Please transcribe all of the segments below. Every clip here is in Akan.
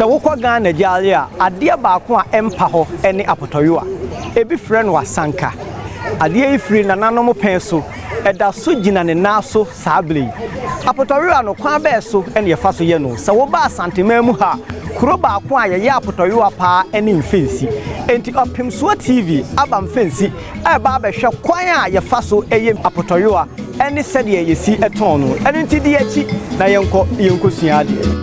Sɛ wokɔ Ghana gyaale a, adeɛ baako a ɛmpa hɔ ne apɔtɔyowa. Ebi frɛ no asanka. Adeɛ yi firi nananom pɛn so, ɛda so gyina ne nan so saa berɛ yi. Apɔtɔyowa no, kwan bɛn so na yɛfa so yɛ no? Sɛ woba Asanteman mu ha a, kuro baako a yɛyɛ apɔtɔyowa paa ne Mfensi. Enti Ɔpemsoɔ TV aba Mfensi reba abɛhwɛ kwan a yɛfa so yɛ apɔtɔyowa ne sɛdeɛ yɛsi tɔn no. Ɛno nti di akyi na yɛnkɔ yɛnkɔsua adeɛ.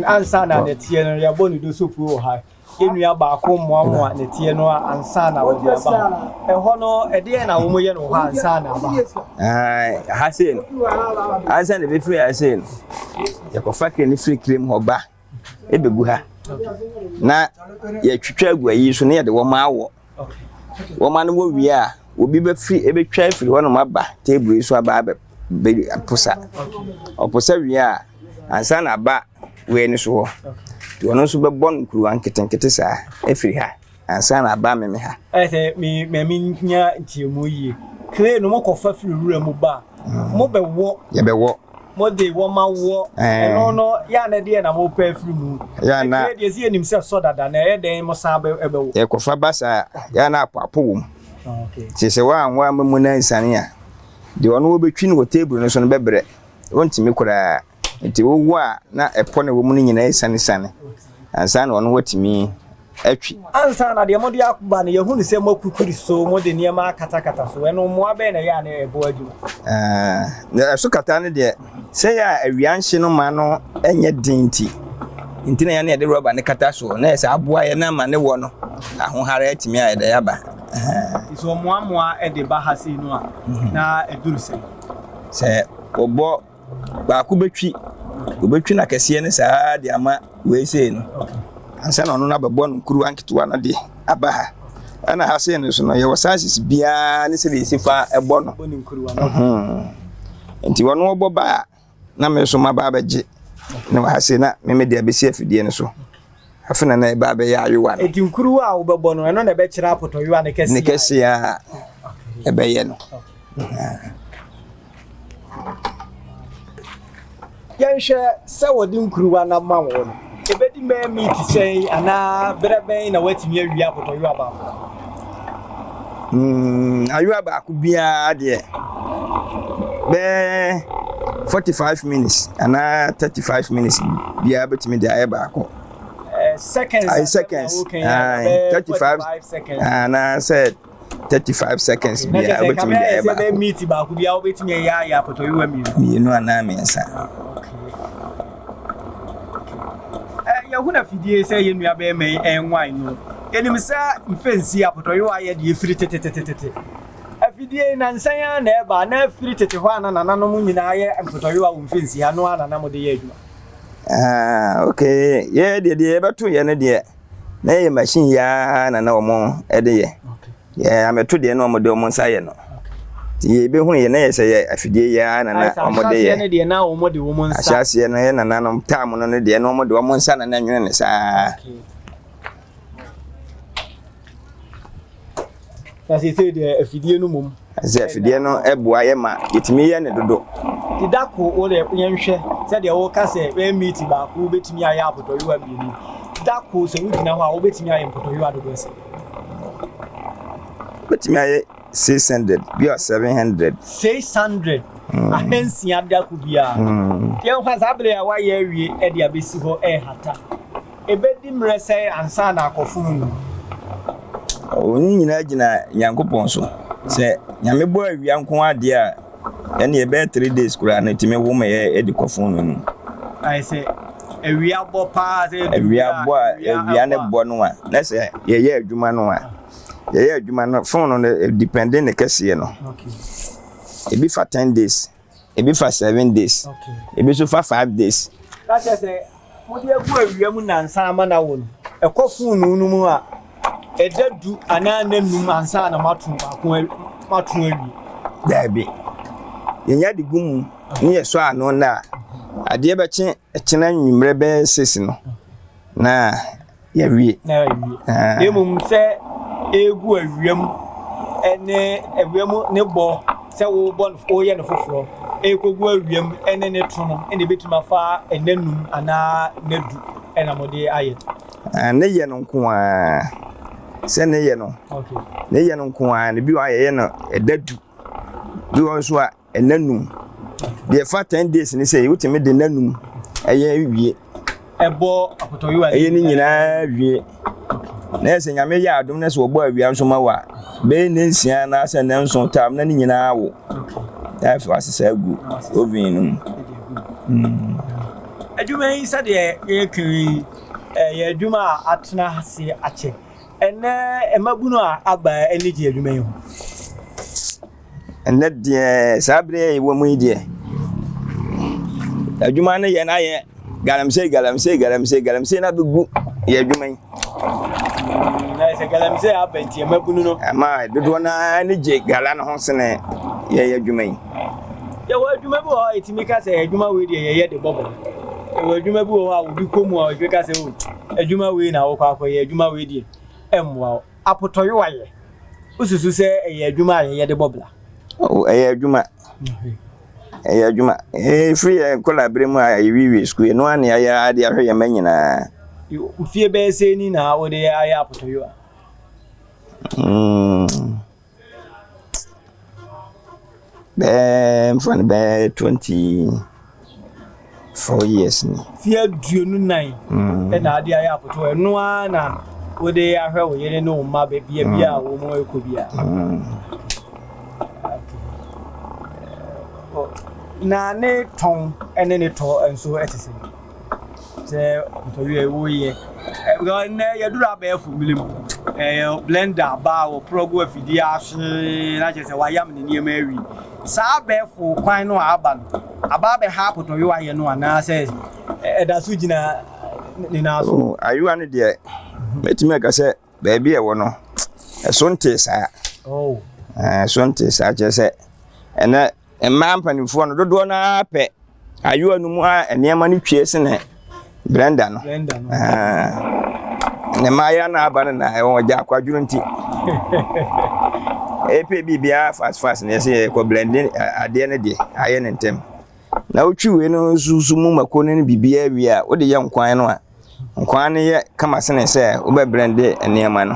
Ansa na nɛteɛ no yɛbɔ ne do so puo wɔ ha. Yɛn nua baako mmoamoa nɛteɛ no ansa na wɔde aba ha. Ɛhɔ no ɛdeɛn na wɔyɛ no wɔ hɔ ansa na aba ha? Ha sei no, ansa na ɛbɛfiri ha sei no, yɛkɔfa kre no firi kre mu hɔ ba ɛbɛgu ha na yɛtwitwa agu ayi so na yɛde wɔn awɔ. Wɔma no wɔ wie a, obi bɛfiri ɛbɛtwa afiri hɔnom aba table yi so aba abɛposa. Ɔposa wie a, ansa na aba wei no so hɔ. Nti ɔno nso bɛbɔ no nkuruwa nketenkete saa afiri ha ansa na aba meme ha. Ɛyɛ sɛ me maame nya ntiamu yie. Clay no mokɔfa firi wura mu ba a, mobɛwɔ. Yɛbɛwɔ. Mo de wɔma wɔ. Ɛno no yɛ a na ɛdeɛ na mo pɛ afiri mu. Yɛ a na. Ɛdeɛ sɛ yɛnim sɛ sɔ dada na ɛyɛ dɛn mo san bɛ ɛbɛwɔ. Yɛkɔfa ba saa yɛ a na apoapo wɔ mu. Nti sɛ woanwɔ amma mu na ansiane a, deɛ ɔno wɔbɛtwi no wɔ table no so no bɛbrɛ. Ɔntumi koraa. Nti wowɔ a na ɛpɔ na ɛwɔ mu no nyinaa esianesiane ansa na ɔno watumi atwi. Ansa na deɛ mode aba no, yɛhu no sɛ moakukuri so, mode nneɛma akatakata so. Ɛno, mmoa bɛn na ɛyɛ a na ɛbɔ adwuma? Na ɛso kata no deɛ, sɛ yɛ a awia nhye no ma no nyɛ den nti, nti na yɛne yɛde rɔba no kata soɔ, na yɛ sɛ aboa yɛ no ama ne wɔ no ahohare atumi ayɛ dɛ aba. Nti sɛ ɔmoamoa de ba ha sei no a, na ɛduru sɛn? Sɛ wɔbɔ baako bɛtwi, wɔbɛtwi no akɛseɛ no saa de ama wei sei no ansa na ɔno no abɛbɔ no nkuruwa nketewa no de aba ha. Ɛna ha sei no so no yɛwɔ sizes biara ne sɛdeɛ yɛsi fa ɛbɔ no. Nti ɔno ɔbɔ ba a na me nso maba abɛgye na wɔ ha sei na me mede abɛsi afidie no so. Afei na na ɛba abɛyɛ ayowa no. Enti nkuruwa a wobɛbɔ no, ɛno na ɛbɛkyerɛ apotɔyowa ne kɛseɛ. Ne kɛseɛ a ɛbɛyɛ no. Yɛnhwɛ sɛ wɔde nkuruwa no ama wo no, ɛbɛdi mɛɛ miniti sɛn anaa berɛ bɛn na woatumi awie apotɔyowa baako? Mm, ayowa baako biara deɛ bɛɛ 45 minutes anaa 35 minutes biara bɛtumi de ayɛ baako. Eh, seconds. Ayi seconds. Ayi 35 anaasɛ 35 seconds biara wobɛtumi de ayɛ baako. Meat baako biara wobɛtumi ayɛ ayɛ apotɔyewa mmienu. Mmienu anaa mmiɛnsa. Eh, yɛhu na fidie sɛ yɛn nua bɛrima yi ɛnwan no. Yɛnim sɛ mfɛnsi apotɔyewa yɛ deɛ ɛfiri tetetetete. Afidie yi nansa yi ara na ɛba na afiri tete hɔ a na nananom nyinaa yɛ mpotɔyewa wɔ mfɛnsi ha no ara na na mode yɛ adwuma. Ah, okay. Yɛ deɛ deɛ yɛbɛto yɛ no deɛ na yɛ machine yi ara na na wɔn de yɛ. Yɛ amɛto deɛ na wɔn de wɔn nsa yɛ no. Nti yɛbɛhunu yɛ na yɛ sɛ yɛ afidie yi ara na na wɔn de yɛ. Ahyɛaseɛ no deɛ na wɔn de wɔn nsa. Ahyɛaseɛ no yɛ nananom taam no no deɛ na wɔn de wɔn nsa na na nwene ne saa. Na seesei deɛ afidie no mmom. Sɛ afidie no boa yɛ ma yɛtumi yɛ ne dodo. Nti da ko wo deɛ yɛnhwɛ sɛdeɛ woka sɛ bɛyɛ meat baako wobɛtumi ayɛ apotɔyewa mmienu. Da ko sɛ wogyina hɔ a wobɛtumi ayɛ mpotɔyewa dodoɔ sɛ? Wobɛtumi ayɛ 600 bi a 700. 600 ahansia da ko biara. Yɛnhwɛ saa bere a woayɛ awie de abɛsi hɔ ɛrehata. Ebedi mmerɛ sɛn ansa na akɔ fononoo? Wɔn nyinaa gyina Nyankopɔn so. Sɛ Nyame bɔ awia nko ara deɛ a, ɛnneɛ ɛbɛyɛ 3 days koraa no ɛtumi wo ma yɛ de kɔ fononoo no mu. Ayɛ sɛ awia bɔ paa sɛ awia bɔ a, awia ne bɔ no a, na sɛ yɛyɛ adwuma no a, yɛyɛ adwuma no, fononoo no depending ne kɛseɛ no. Ebi fa 10 days, ebi fa 7 days, ebi nso fa 5 days. Na kyerɛ sɛ mode agu awia mu nnansa ama no awo no, ɛkɔ fononoo no mu a, ɛda 10 anaa nna 5 ansa na moato baako, moato awie? Daabi. Yɛnya de gu mu ne yɛsɔ ano no a, adeɛ bɛkye ɛkyena anwummerɛ bɛyɛ 6 no na yɛawie. Na yɛawie. Na mmom sɛ ɛregu awia mu ne awia mu ne bɔ sɛ wobɔ no, woyɛ no foforɔ, ɛrekɔgu awia mu ne ne to no na ɛbɛtumi afa nna 5 anaa nna 10 ɛna mode ayɛ. Ne yɛ no nko ara, sɛ ne yɛ no, ne yɛ no nko ara, bi wɔ hɔ a yɛyɛ no ɛda 10, bi wɔ hɔ nso a ɛna 5. Deɛ ɛfa 10 days ne sɛ wotumi de nna 5 ɛyɛ wie. Ɛbɔ apɔtɔyowa. Ɛyɛ ne nyinaa wie. Na ɛsɛ Nyame yɛ adom na sɛ wɔbɔ awia nso ma wo a, bɛyɛ nna 6 anaasɛ nna 7 tam na ne nyinaa awo. Na afei wasesa agu oven no mu. Adwuma yi, sɛdeɛ yɛreka yi, ɛyɛ adwuma a atena ase akyɛ. Ɛnnɛ mmabunu a aba ani gye adwuma yi ho? Ɛnnɛ deɛ, saa berɛ a yɛwɔ mu yi deɛ, adwuma no yɛ no ayɛ galamsey, galamsey, galamsey, galamsey no abɛgu yɛ adwuma yi. Na sɛ galamsey aba nti mmabunu no. Ama dodoɔ no ara ani gye gala no ho sene yɛyɛ adwuma yi. Yɛwɔ adwuma bi wɔ hɔ a yɛtumi ka sɛ adwuma wei deɛ yɛyɛ de bɔ bra. Yɛwɔ adwuma bi wɔ hɔ a obi kɔ mu a ɔtumi ka sɛ o, adwuma wei na wokɔ akɔyɛ, adwuma wei deɛ ɛmmoa wo. Apotɔyewa yɛ, wosusu sɛ ɛyɛ adwuma a yɛyɛ de bɔ bra? Oh, ɛyɛ adwuma. Ɛyɛ adwuma. Ɛfiri yɛn nkwadaa berɛ mu a yɛwiewie sukuu, ɛno ara na yɛayɛ de ahwɛ yɛn mma nyinaa. Mfie bɛyɛ sɛ ni na wode ayɛ apotɔyewa? Bɛyɛ mfa no bɛyɛ 24 years ni. Mfeɛ 24 ɛna ade ayɛ apotɔyewa. Ɛno ara na wode ahwɛ wo yere ne wo mma baabi a bi a wɔn rekɔ biara. Na ne tɔn ne ne tɔ nso te sɛ sɛ apotɔyewa woyɛ. Because nnɛ yɛduru abɛɛfo mmerɛ mu. Ɛyɛ blender ba a wɔplɔgo afidie ase na kyerɛ sɛ wayam ne nneɛma awie. Saa abɛɛfo kwan no a aba no, aba abɛha apotɔyewa yɛ no anaasɛ ɛda so gyina ne nan so? Oh, ayewa no deɛ, mɛtumi aka sɛ baabi a ɛwɔ no, ɛso ntee saa. Oh. Ɛso ntee saa, kyerɛ sɛ ɛnɛ mmaa mpanimfoɔ no dodoɔ no ara pɛ ayewa no mu a nneɛma no twie sene blender no. Blender no. Ne mmaayewa no aba no na ɛwɔ gya akwadwono nti. Ɛpɛ biribiara fast fast na yɛsɛ yɛkɔ blende adeɛ no deɛ ayɛ ne ntɛm. Na wotwi wei no nso so mu mako no ne biribiara wie a, wode yɛ nkwan no a, nkwan no yɛ kama sene sɛ wobɛblende nneɛma no.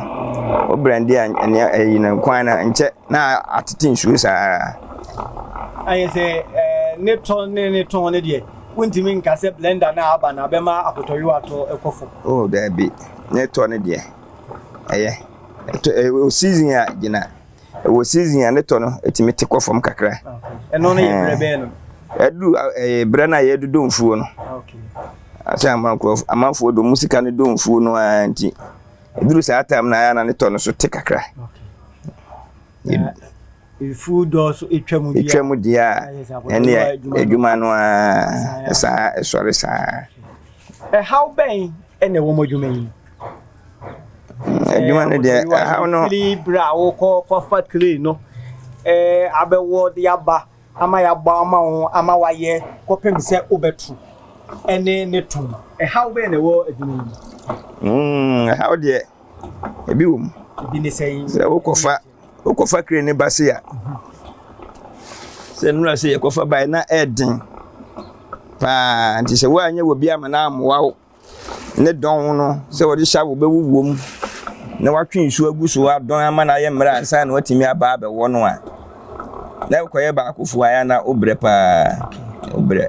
Wo blende a nneɛ ɛyi no nkwan no nkyɛ na atete nsuo saa. Ayɛ sɛ ne tɔ ne ne tɔn no deɛ, wontumi nka sɛ blender no a aba no abɛma apotɔyewa tɔ kɔ fam. Oh daabi, ne tɔ no deɛ ɛyɛ. Ɛtɔ ɛwɔ season a gyina. Ɛwɔ season a ne tɔ no ɛtumi te kɔ fam kakra. Ɛno no yɛ berɛ bɛn no? Ɛdu ɛyɛ berɛ no a yɛdodɔ mfuo no. Sɛ amanfoɔ dɔ mu sika no dɔ mfuo no ara nti, ɛduru saa time no a na ne tɔ no so te kakra. Mfuo dɔ so ɛtwa mu deɛ. Ɛtwa mu deɛ a, ɛneɛ adwuma no ara saa ɛsɔre saa. Ɛhaw bɛn ɛna ɛwɔ mo adwuma yi mu? Adwuma no deɛ, ɛhaw no. Firi berɛ a wokɔ kɔfa clay no abɛwɔ de aba ama yɛabɔ ama wo ama wayɛ kɔpem sɛ wobɛto ɛne ne tɔn. Ɛhaw bɛn na ɛwɔ adwuma yi mu? Ɛhaw deɛ, ebi wɔ mu. Ebi ne sɛn? Sɛ wokɔfa clay ne ba se a, sɛ nnura sɛ yɛkɔfa bae na ɛɛden paa, nti sɛ woanyɛ wɔ bi ama no ammoa wo ne dɔn no sɛ wɔde hyɛ wo bɛwuwɔ mu na watwe nsuo agu so adɔn ama no ayɛ mmerɛ ansa na watumi aba abɛwɔ no a, na wokɔyɛ baakofoɔ a na wobrɛ paa, wobrɛ.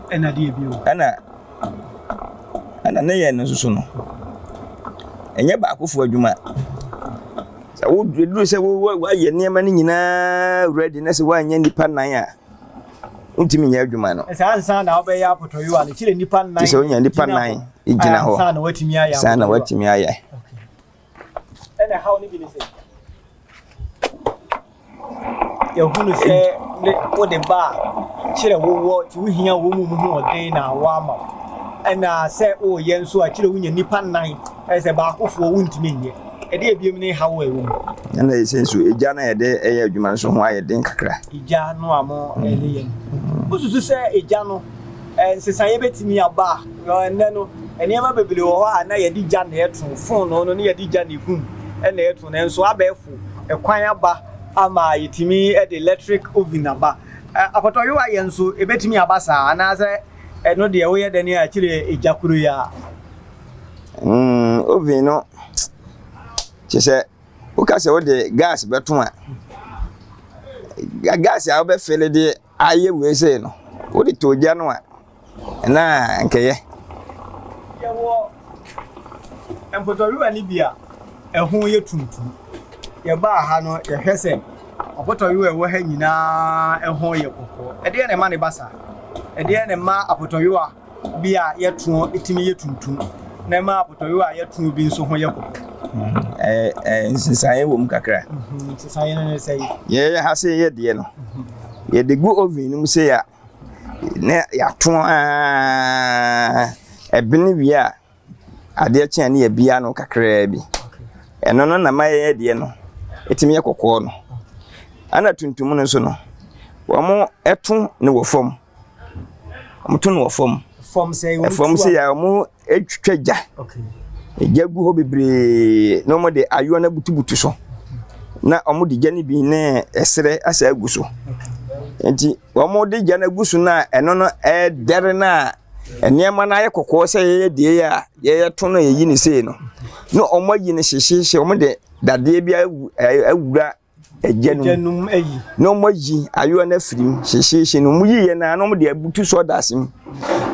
Ɛna deɛ bio. Ɛna ne yɛ no nso so no, ɛnyɛ baakofoɔ adwuma. Sɛ woduru sɛ woayɛ nneɛma no nyinaa ready na sɛ woanyɛ nnipa nan a, wontumi nyɛ adwuma no. Sɛ ansa na wobɛyɛ apɔtɔyowa no, kyerɛ nnipa nan. Sɛ wonya nnipa nan gyina hɔ. Ansa na woatumi ayɛ. Ansa na woatumi ayɛ. Ɛna ɛhaw no bi ne sɛ yɛhunu sɛ ne wode ba a kyerɛ wowɔ nti wohia wɔn mu ho ɔden na wɔama wo ɛna sɛ woyɛ nso a kyerɛ wonya nnipa nan ɛsɛ sɛ baakofoɔ wontumi nyɛ ɛde ebiem ne haw a ɛwɔ mu. Ɛna ɛsɛ nso egya no a yɛde ɛyɛ adwuma nso ho ayɛ den kakra. Egya no a mo ɛde yɛ no wosusu sɛ egya no Nsesaeɛ bɛtumi aba a, ɛnnɛ no, nneɛma bebree wɔ hɔ a na yɛde gya na ɛto, fononoo no na yɛde gya na ɛgu mu na ɛto, nanso abɛɛfo kwan aba ama yɛtumi de electric oven aba. Apɔtɔyowa yɛ nso, ɛbɛtumi aba saa anaasɛ ɛno deɛ woyɛ dɛn a akyire egya koro yi ara? Mm, oven no, kyerɛ sɛ woka sɛ wode gas bɛto a, gas a wobɛfele de Ayɛ wei sei no, wode to ogya no a, na nkɛyɛ. Yɛwɔ mpɔtɔwewa no bi a ɛho yɛ tuntum. Yɛbaa ha no, yɛhwɛ sɛ apɔtɔwewa a ɛwɔ ha nyinaa ɛho yɛ kɔkɔɔ. Ɛdeɛn na ɛma no ba saa? Ɛdeɛn na ɛma apɔtɔwewa bi a yɛtoɔ tumi yɛ tuntum na ɛma apɔtɔyowa a yɛtoɔ bi nso ho yɛ kɔkɔɔ. Ɛɛ nsesaeɛ wɔ mu kakra. Mhm, nsesaeɛ no ne sɛ. Yɛyɛ ha sɛ yɛ deɛ no, yɛde gu oven no mu sɛ a na yɛato aa ɛbene wie a adeɛ kye a ne yɛbia no kakraa bi. Ɛno no na ma yɛyɛ deɛ no ɛtumi yɛ kɔkɔɔ no. Ɛna tuntum no nso no, wɔn ɛto no wɔ fam. Wɔto no wɔ fam. Fam sɛ wɔn Fam sɛ yɛ wɔtwitwa gya. Gya gu hɔ bebree na wɔde ayowa no abutubutu so. Na wɔde gya no bi ne ɛserɛ asɛ agu so. Nti wɔde gya no agu so no a ɛno no ɛredɛre no a nneɛma no ayɛ kɔkɔɔ sɛ yɛyɛ deɛ yɛ a yɛyɛ to no yɛyi no sei no. Na wɔayi no hyehyeehye wɔde dadeɛ bi awura Egya no mu na wɔayi ayowa no afiri mu hyehyeehye no wɔyiiɛ no ara na wɔde abutu sawdust mu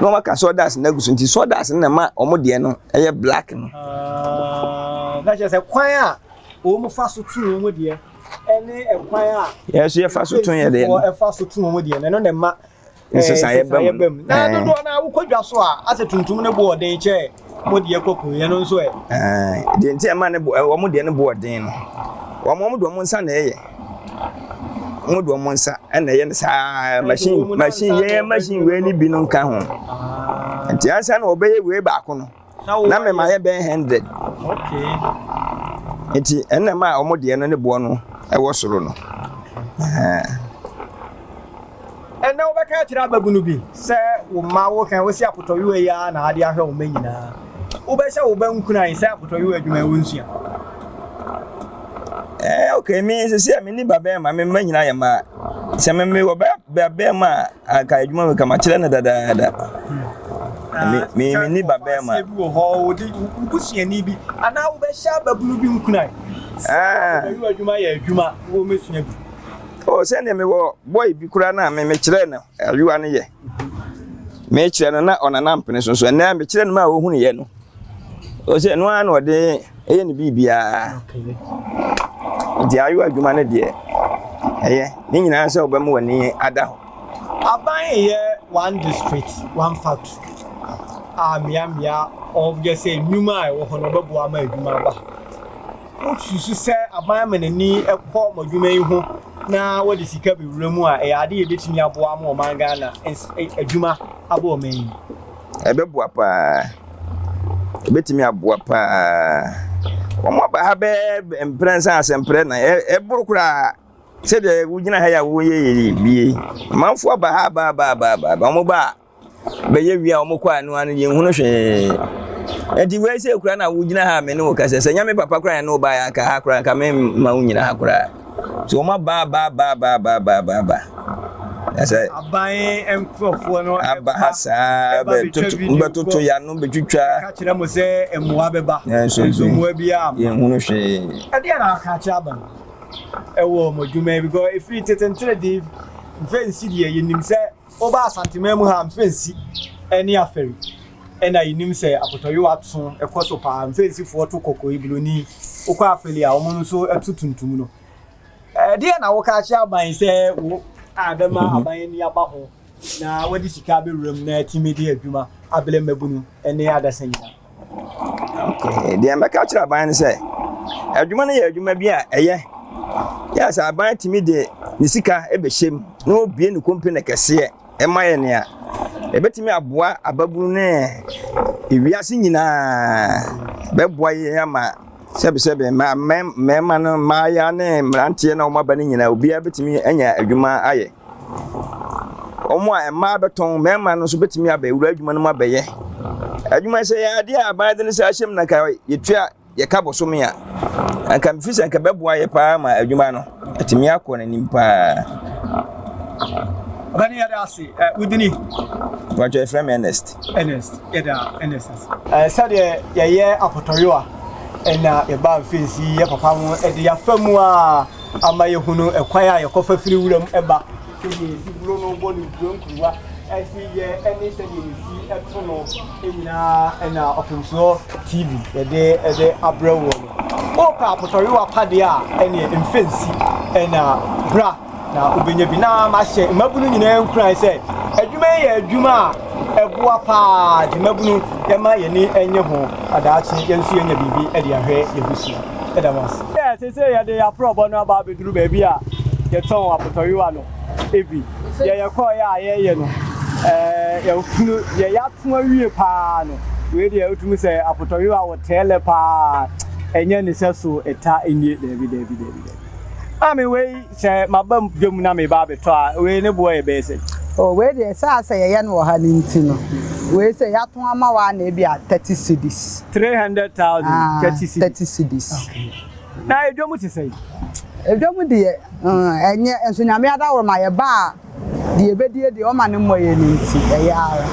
na wɔaka sawdust no agu so nti sawdust no na ɛma wɔn deɛ no ɛyɛ black no. Ah, na kyerɛ sɛ kwan a wɔn fa so tu wɔn deɛ ɛne ɛkwan a yɛn nso yɛfa so tu yɛn deɛ no ɛfa so tu wɔn deɛ no ɛno na ɛma nsesaeɛ ba mu na dodoɔ no a wokɔ dwa so a asɛ tuntum no bo ɔden kyɛ mo deɛ kɔkɔɔ yɛ no nso ɛ. Deɛ nti ɛma ne bo wɔn deɛ no bo ɔden no wɔn wɔn de wɔn nsa na ɛyɛ wɔn de wɔn nsa na ɛyɛ no saa machine machine yɛn machine wei ne bi no nka ho nti ansa na wɔbɛyɛ wei baako no. Na mema yɛ bɛyɛ hundred. Nti ɛnna ma wɔn deɛ no ne boɔ no ɛwɔ soro no. Ɛnna wobɛka akyerɛ ababunu bi sɛ wo mma woka wosi apotɔyewa yi ara na ade ahwɛ wo mma nyinaa. Wobɛhyɛ wo ba nkuran sɛ apotɔyewa adwuma yi wonsua. Eh, okay, me sisi a me ni ba bɛrima, me mma nyinaa yɛ mmaa. Sɛ me me wɔ ba bɛrima a, anka adwuma mi kama kyerɛ no dadaada. Me me me ni ba bɛrima. Bi wɔ hɔ, wode wo busuani bi anaa wobɛhyɛ ababunu bi nkuran. Ah. Wobɛyɛ adwuma yɛ adwuma, wɔmɛsua bi. Oh, sɛdeɛ mewɔ boy bi koraa no a me mekyerɛ no ayewa no yɛ. Mekyerɛ no na ɔnana mpene so nso ɛnɛ mekyerɛ no ma a ɔhunu yɛ no. Ɔsɛ ɛno ara na ɔde ɛyɛ ne biribiara. Nti ayewa adwuma no deɛ ɛyɛ ne nyinaa sɛ wobɛma w'ani ada hɔ. Aban yɛ one district one factory a mmeammea ɔyɛ sɛ nnwuma a ɛwɔ hɔ no ɔbɛboa ama adwuma aba. Wosusu sɛ aban ama n'ani kɔ mo adwuma yi ho na wɔde sika bɛwura mu a, ɛyɛ ade a ɛbɛtumi aboa ama ɔman Ghana adwuma aba ɔman yi mu? Ɛbɛboa paa. Ɛbɛtumi aboa paa. Wɔn aba ha bɛyɛ mprɛnsa asɛ mprɛ nan. Ɛboro koraa. Sɛdeɛ wogyina ha yi a woyɛ yɛ bie. Amanfoɔ aba ha aba aba aba aba. Wɔn ba a bɛyɛ wie a wɔn kɔ ano ano yɛn hunu hwee. Nti wei sɛ kura na wogyina ha a me ne wo kasa sɛ nyame papa koraa ne wo ba yɛ anka ha koraa anka me ma wo nyina ha koraa. So wɔn aba aba aba aba aba aba aba aba. Ɛsɛ aban nkurɔfoɔ no aba ha saa bɛtoto bɛtoto ya no bɛtwitwa. Ka kyerɛ mo sɛ mmoa bɛba. Nso mmoa biara mma. Yɛn hunu hwee. Ɛdeɛ na aka akyerɛ aban ɛwɔ wɔn adwuma yi because efiri tete ntere mfɛnsi deɛ yɛnim sɛ Woba Asanteman mu ha a, Mfɛnsi ne Afɛri. Ɛna yɛnim sɛ apotɔyewa to kɔ so paa. Mfɛnsifoɔ to kɔkɔɔ yi, buroni, wokɔ afeli a, wɔn nso to tuntum no. Ɛdeɛn na woka akyerɛ aban sɛ wo a bɛma aban ani aba ho na wɔde sika abɛwura mu na atumi de adwuma abrɛ mmabunu ne adasa nyinaa? Okay, deɛ mɛka akyerɛ aban no sɛ adwuma no yɛ adwuma bi a ɛyɛ yɛ sɛ aban tumi de ne sika bɛhyɛ mu na wɔbue ne kompene kɛseɛ ɛma yɛ nea ɛbɛtumi aboa ababunu ne ewiase nyinaa bɛboa yɛn ama sɛbesɛbe mmarima no mmaaya ne mmeranteɛ na wɔn aba no nyinaa obiara bɛtumi anya adwuma ayɛ. Wɔn a mmaa bɛtɔn mmarima no nso bɛtumi abɛwura adwuma no mu abɛyɛ adwuma sɛ yɛ adeɛ a aban de ne nsa ahyɛ mu na nka yɛtua yɛka bosome a, anka mefi sɛ anka bɛboa yɛ paa ma adwuma no atumi akɔ n'anim paa. Ɔbɛne yɛda ase. Wodini? Mpakyɛ yɛfrɛ me Ernest. Ernest, yɛda Ernest ase. Sɛdeɛ yɛyɛ apɔtɔyowa ɛna yɛba mfensi yɛ papa ho ɛde yɛafa mu a ama yɛhunu ɛkwan a yɛkɔfa firi wuram ɛba sɛdeɛ yɛsi buro no bɔ no nkuro nkuruwa ɛsi yɛ ɛne sɛdeɛ yɛsi ɛto no nyinaa ɛna Ɔpemsoɔ TV yɛde ɛde abrɛ woɔ no. Wopɛ apotɔyewa pa deɛ a ɛneɛ mfɛ nsi ɛna bra na wobɛnya bi. Na mahyɛ mmabunu nyinaa nkuran sɛ adwuma yi yɛ adwuma a ɛboa paa nti mmabunu yɛma yɛni ɛnye ho na daakye yɛn nso yɛnya biribi ɛde ahwɛ yɛn abusua. Yɛda mo ase. Seesei yɛde yɛn aprɔbɔ no aba abɛduru baabi a yɛtɔn apotɔyewa no bi. Deɛ yɛkɔeɛ a yɛreyɛ no, yɛhunu deɛ yɛato awie paa no. Wei deɛ wotumi sɛ apotɔyewa wɔ tɛɛlɛ paa, ɛnyɛ ne sɛ so ɛta nie. Daabi, daabi, daabi, daabi. Maame, wei sɛ maba dwam na meba abɛtɔ a, wei ne boɔ yɛ bɛyɛ sɛ? Oh, wei deɛ sɛ asɛ yɛyɛ no wɔ ha no nti no, wei sɛ yɛatɔn ama wo a na ebi a 30 cedis. 300,000, 30 cedis. 30 cedis. Okay. Na edwa mu te sɛn? Edwa mu deɛ, ɛnyɛ, nso Nyame adaworoma yɛba a, deɛ yɛbɛdie deɛ ɔma no mmɔ yɛn no nti, ɛyɛ ara.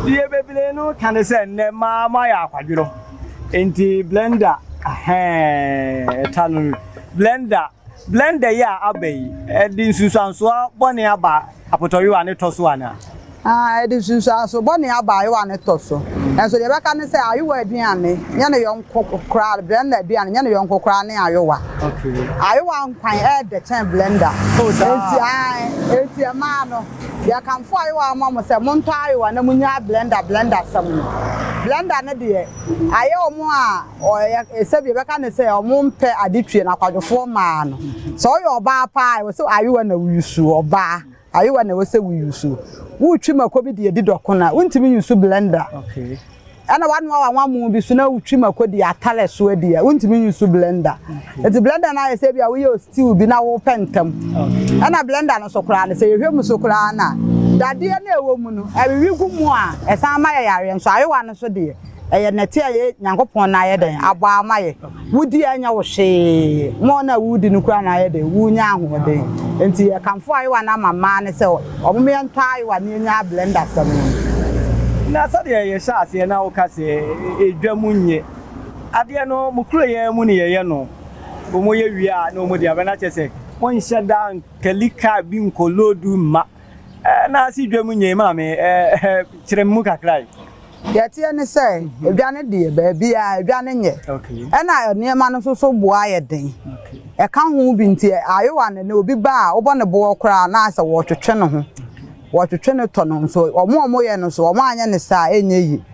Deɛ bebree no ka ne sɛ nnɛ mmaa moayɛ akwadworɔ nti blender ahɛɛ ɛta no blender blender yi a aba yi ɛde nsunsuansoɔ bɔne aba Apotɔyewa ne tɔ so anaa? Ah, ɛde nsunsuanso bɔne aba ayewa ne tɔ so. Nanso deɛ ɛbɛka ne sɛ ayewa aduane nyɛ ne yɔnko koraa, blender aduane nyɛ ne yɔnko koraa ne ayewa. Okay. Ayewa nkwan ɛɛdɛ kyɛn blender. Oh, saa. Enti ae, enti ɛmaa no, yɛkamfo ayewa ma mo sɛ montɔ ayewa na monyaa blender blender asɛm no. Blender no deɛ, ayɛ wɔn a ɔyɛ, sɛbi yɛbɛka ne sɛ wɔn mpɛ ade twie no, akwadwofoɔ mmaa no. Sɛ woyɛ ɔbaa paa a, ɛwɔ sɛ ayewa na woyusu, ɔbaa. Ayewa na ɛwɔ sɛ wo use. Woretwi mako bi de adi dɔkono a, wontumi use blender. Ɛna woanoa w'anwamoo bi so na wotwi mako de atare so adi a, wontumi use blender. Nti blender no ayɛ sɛ ebi a woyɛ stew bi na wopɛ ntɛm. Ɛna blender no so koraa no, sɛ yɛhwɛ mu so koraa no a, dadeɛ no a ɛwɔ mu no, ɛwewe gu mu a, ɛsan ma yɛ yareɛ. Nso ayewa no so deɛ, Ɛyɛ nɛte a yɛ Nyankopɔn na ayɛ dɛn abɔ ama yɛ. Wodi a ɛnyɛ wo hwee. More no a woredi no koraa na ayɛ dɛn wonya ahoɔden. Nti yɛ kamfo ayewa no ama mmaa no sɛ wɔn yɛntɔ ayewa na yɛnyaa blender sɛm no. Na sɛdeɛ yɛhyɛ aseɛ na woka sɛ edwa mu nyɛ adeɛ no mo kuro yi ara mu na yɛyɛ no, wɔyɛ wie a na wɔde aba na kyerɛ sɛ monhyɛ da nkali car bi nkɔ loodu mma. Na ase dwa mu nyɛ maame kyerɛ me mu kakra yi. Deɛ ɛteɛ ne sɛ, edwa no deɛ, baabiara edwa no nyɛ. Ɛna nneɛma no nso so boɔ ayɛ den. Ɛka ho bi nti, ayewa no, obi ba a, wobɔ ne boɔ koraa na ayɛ sɛ wɔretwetwe ne ho. Wɔretwetwe no tɔ no nso, wɔn a wɔyɛ no nso, wɔanyɛ no saa a, ɛnyɛ yie.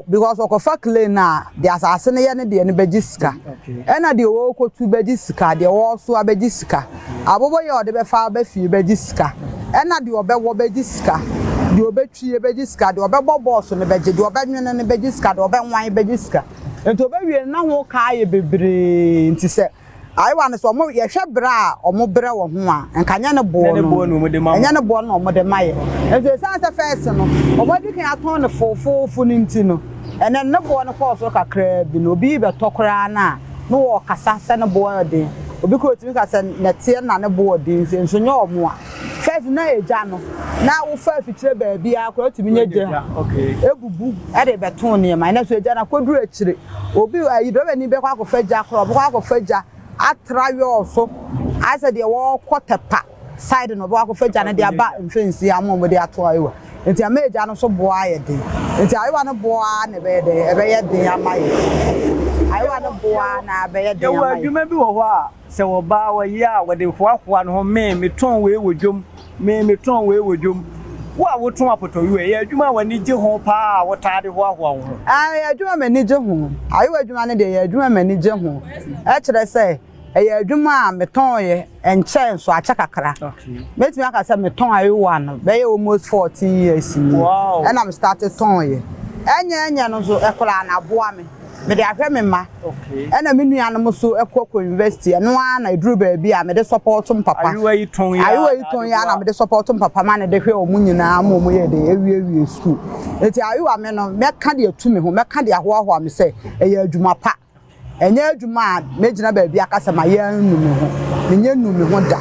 Because ɔkɔfa clay no a, deɛ asase no yɛ ne deɛ no bɛgye sika. Ɛna deɛ ɔrekɔtu bɛgye sika, deɛ ɔresoa bɛgye sika. Aboboyɛ a ɔde bɛfa aba fie bɛgye sika. Ɛna deɛ ɔbɛwɔ bɛgye sika. Deɛ ɔbɛtwie bɛgye sika. Deɛ ɔbɛbɔ bɔɔso no bɛgye. Deɛ ɔbɛnwene no bɛgye sika. Deɛ ɔbɛnwan bɛgye sika. Nti ɔbɛwie no na ho ka ayɛ bebree. Nti sɛ ayewa no sɛ ɔmo yɛhwɛ brɛ a ɔmo brɛ wɔ ho a, nka nyɛ ne boɔ no, ɛnyɛ ne boɔ no na ɔmo de ma yɛ. Nso esiane sɛ fɛs no ɔmo adi kan atɔn no foofoofo no nti no, ɛnɛ no ne boɔ no kɔɔ soro kakraa bi no, obi rebɛtɔ koraa no a, na wɔrekasa sɛ ne boɔ yɛ den. Obi koraa otumi ka sɛ nɛteɛ na ne boɔ yɛ den nso nyɛ ɔmo a. First na egya no, na wofa afikyire baabiara koraa wotumi nya gya ebubu de bɛto nneɛma. Ɛnɛ nso egya no akɔduru akyire. Obi ayi dɔbɛni bɛkɔ akɔfa gya koraa, ɔbɛkɔ akɔfa gya atra yɔɔ so ayɛ sɛ deɛ wɔrekɔ tɛpa side na ɔbɛkɔ akɔfa gya no de aba mfɛnsee ama wɔde ato ayewa. Nti ama egya no so boɔ ayɛ den. Nti ayewa no boɔ ara na ɛbɛyɛ dɛn, ɛbɛyɛ den ama yɛn. Ayewa no boɔ ara na ɛbɛyɛ den Yɛwɔ ama yɛn. adwuma bi wɔ hɔ a, sɛ ɔbaa ɔyɛ a, wɔde hoahoa ne ho, Me, metɔn wei wɔ dwam, Me, metɔn wei wɔ dwam. Wo a wotɔn apɔtɔyowa yi, ɛyɛ adwuma a w'ani gye ho paa a wotaa de hoahoa wo ho? Ɛyɛ adwuma a m'ani gye ho. Ayewa adwuma no deɛ, ɛyɛ adwuma a m'ani gye ho. Ɛkyerɛ sɛ, ɛyɛ adwuma a metɔn yɛ, ɛnkyɛe nso, akyɛ kakra. Mɛtumi aka sɛ metɔn ayewa no bɛyɛ almost 14 years ni. Ɛna me start tɔn yɛ. Ɛnyɛ ɛnyɛ no nso, ɛkoraa no aboa me. Mede ahwɛ me mma. Ɛna me nuanom nso kɔ kɔ university. Ɛno ara na ɛduru baabi a mede support me papa. Ayewa yi tɔn yi ara Ayewa yi tɔn yi ara na mede support me papa ma no de hwɛ wɔn nyinaa ma wɔn yɛ dɛ awiewie school. Nti ayewa me no, mɛka de atu me ho, mɛka de ahoahoa me sɛ ɛyɛ adwuma pa. Ɛnyɛ adwuma a mɛgyina baabi aka sɛ mayɛ anu me ho. Menyɛ nnu me ho da.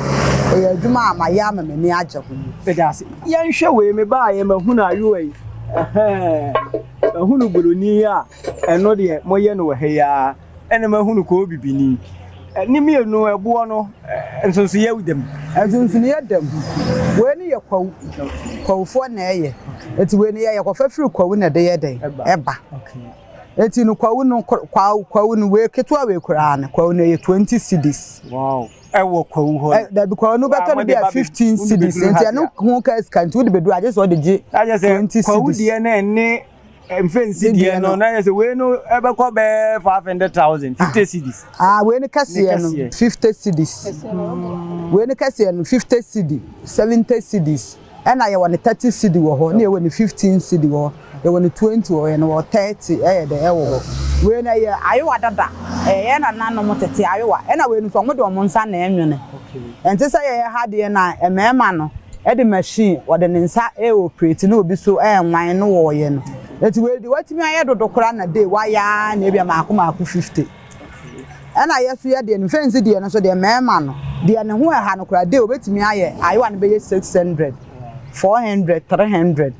Ɛyɛ adwuma a mayɛ ama m'ani agye ho. Meda ase. Yɛnhwɛ wei, mebaeɛ mahunu ayowa yi, ɛhɛɛ, mahunu buroni a ɛno deɛ moyɛ no wɔ ha yi ara, ɛna mahunu kɔɔbibini. Ne mmienu ɛboɔ no, nsonsonoeɛ da mu? Nsonsonoeɛ da mu. Wei no yɛ kwawu, kwawufoɔ na ɛyɛ. Nti wei no yɛyɛ kɔfa firi kwawu na ɛde yɛ dɛn? Ɛba. Eti no kwawu no kwawu kwawu no wei ketewa wei koraa no kwawu no ɛyɛ 20 cedis. Wow. Ɛwɔ kwawu hɔ. Ɛ dabi kwawu no bɛtɔ no bi a 15 cedis nti ɛno ho ka sika nti wode bɛduru agye sɛ ɔde gye 20 cedis. Kwawu deɛ no ɛne mfɛnsi deɛ no na yɛ sɛ wei no ɛbɛkɔ bɛɛ 500,000 50 cedis. Ah wei no kɛseɛ no 50 cedis. Wei no kɛseɛ no 50 cedi 70 cedis. Ɛna yɛwɔ ne 30 cedi wɔ hɔ, na yɛwɔ ne 15 cedi wɔ hɔ, yɛwɔ ne 20 wɔ hɔ, yɛn wɔ 30 ɛyɛ dɛ ɛwɔ hɔ. Wei no ɛyɛ ayowa dada, ɛyɛ yɛn nananom tete ayowa. Ɛna wei no nso wɔde wɔn nsa na ɛnwene. Ɛnte sɛ yɛn ha deɛ no a mmarima no ɛde machine, wɔde ne nsa ɛoperate na obi nso ɛnwan na wɔyɛ no. Nti wei deɛ watumi ayɛ dodo koraa na day wayɛ ara na ebia maako maako 50. Ɛna yɛ so yɛ deɛ no mfɛnsi deɛ no nso deɛ mmarima no deɛ ne ho ɛha no koraa deɛ obetumi ayɛ ayewa no bɛyɛ 600, 400, 300.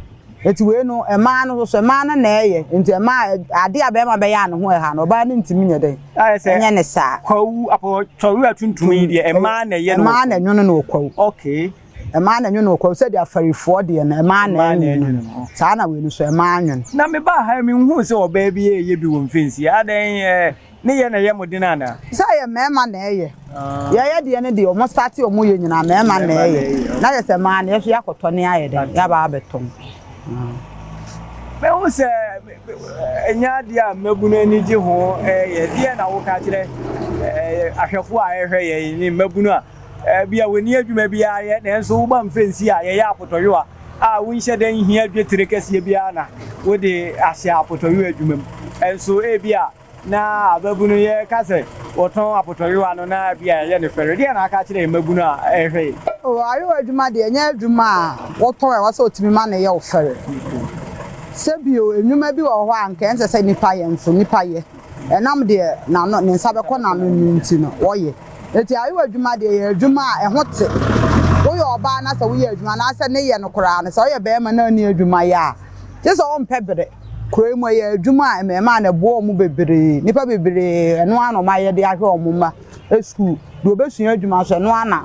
Eti wei no mmaa no nso mmaa no na ɛyɛ nti mmaa adeɛ a bɛrima bɛyɛ a ne ho ɛha no ɔbaa no ntumi nyɛ dɛn ɛnyɛ ne saa. Kwawu apɔtɔwura tuntum yi deɛ mmaa na ɛyɛ no. Mmaa na ɛnwono no wɔ kwawu. Okay. Mmaa na ɛnwono wɔ kwawu sɛdeɛ afarifoɔ deɛ no mmaa na ɛnwono no saa na wei no nso mmaa nwono. Na mebaa ha yi menhuu sɛ ɔbaa bi reyɛ bi wɔ mfɛnsi adɛn ɛɛ Ne yɛ na ɛyɛ mo den anaa? Sɛ ɛyɛ mmarima na ɛyɛ. Yɛyɛ deɛ no deɛ wɔn starte wɔn yɛ nyinaa mmarima na ɛyɛ. Na yɛ sɛ mmaa no yɛso yɛakɔtɔ ne ayɛ dɛn yɛaba abɛtɔn. Mɛhu sɛ ɛnyɛ adeɛ a mmabunu ani gye ho yɛ. Deɛn na woka kyerɛ ahwɛfoɔ a ɛrehwɛ yɛn ne mmabunu a bi a wɔnni adwuma biara yɛ nanso woba mfɛnsi a yɛyɛ apotɔyewa a wonhyɛ da nhia dwetire kɛseɛ biara na wode ahyɛ apotɔyewa adwuma mu nso ebi a Na ababunu yɛ ka sɛ wɔtɔn apotɔyewa no na ebia ɛyɛ no fɛre. Deɛn na aka akyerɛ mmabunu a ɛrehwɛ yi? Oh, ayewa adwuma deɛ, ɛnyɛ adwuma a wotɔn a ɛwɔ sɛ wotumi ma no yɛ wo fɛre. Sɛ bio, nnwuma bi wɔ hɔ a anka ɛnsɛ sɛ nnipa yɛ nso nnipa yɛ. Ɛnam deɛ n'ano, ne nsa bɛkɔ n'ano no nti no, wɔyɛ. Enti ayewa adwuma deɛ, ɛyɛ adwuma a ɛho te. Woyɛ ɔbaa na sɛ woyɛ adwuma anaasɛ ne yɛ no koraa no, sɛ woyɛ barima na wonni adwuma yɛ a, gye sɛ wompɛ bere. Kuro yi mu, ɛyɛ adwuma a mmarimaa na ɛboa wɔn bebree. Nnipa bebree, ɛno ara na wɔayɛ de ahwɛ wɔn mma sukuu. Deɛ ɔbɛsua adwuma nso, ɛno ara na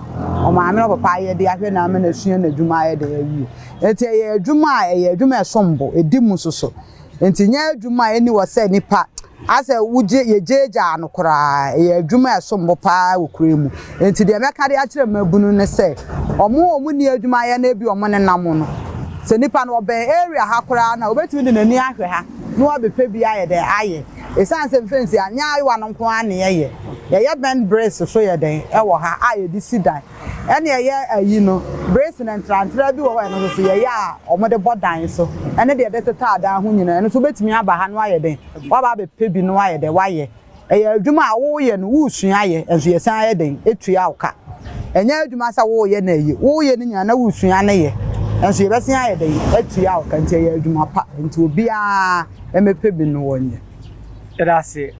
ɔmaame ne ɔpapa ayɛ de ahwɛ no ama no asua n'adwuma ayɛ de awie. Nti ɛyɛ adwuma a ɛyɛ adwuma a ɛsom bo, ɛdi mu nso so. Nti nyɛ adwuma a ɛnni hɔ sɛ nnipa asɛ wogye yɛgyaagyaa no koraa. Ɛyɛ adwuma a ɛsom bo paa wɔ kuro yi mu. Nti deɛ mɛka de akyerɛ mmabunu ne sɛ, wɔn a wɔnni adwuma yɛ na ebi wɔn nenam no, sɛ nipa no ɔbɛn area ha koraa no a, obetumi de n'ani ahwɛ ha na wabɛpɛ bi ayɛ dɛn ayɛ. Esiane sɛ mfɛnsi anyɛ ayewa no nko ara na yɛyɛ. Yɛyɛ bɛn bricks so yɛ dɛn wɔ ha a yɛde si dan. Ɛna yɛyɛ ayi no, bricks no ntrantraa bi wɔ hɔ a ɛno nso so yɛyɛ a wɔde bɔ dan so. Ɛne deɛ yɛde tetɛ adan ho nyinaa, ɛno nso wobɛtumi aba ha na wayɛ dɛn, waba abɛpɛ bi na wayɛ dɛn, wayɛ. Ɛyɛ adwuma a woreyɛ no, woresua yɛ, nso yɛsan yɛ dɛn tua wo ka. Ɛnyɛ adwuma sɛ woreyɛ na ayi, woreyɛ no nyinaa na woresua no yɛ, nso yɛbɛsan ayɛ dɛn atua wo ka. Nti ɛyɛ adwuma pa, nti obiara mmɛpɛ bi na ɔnyɛ. Yɛda ase.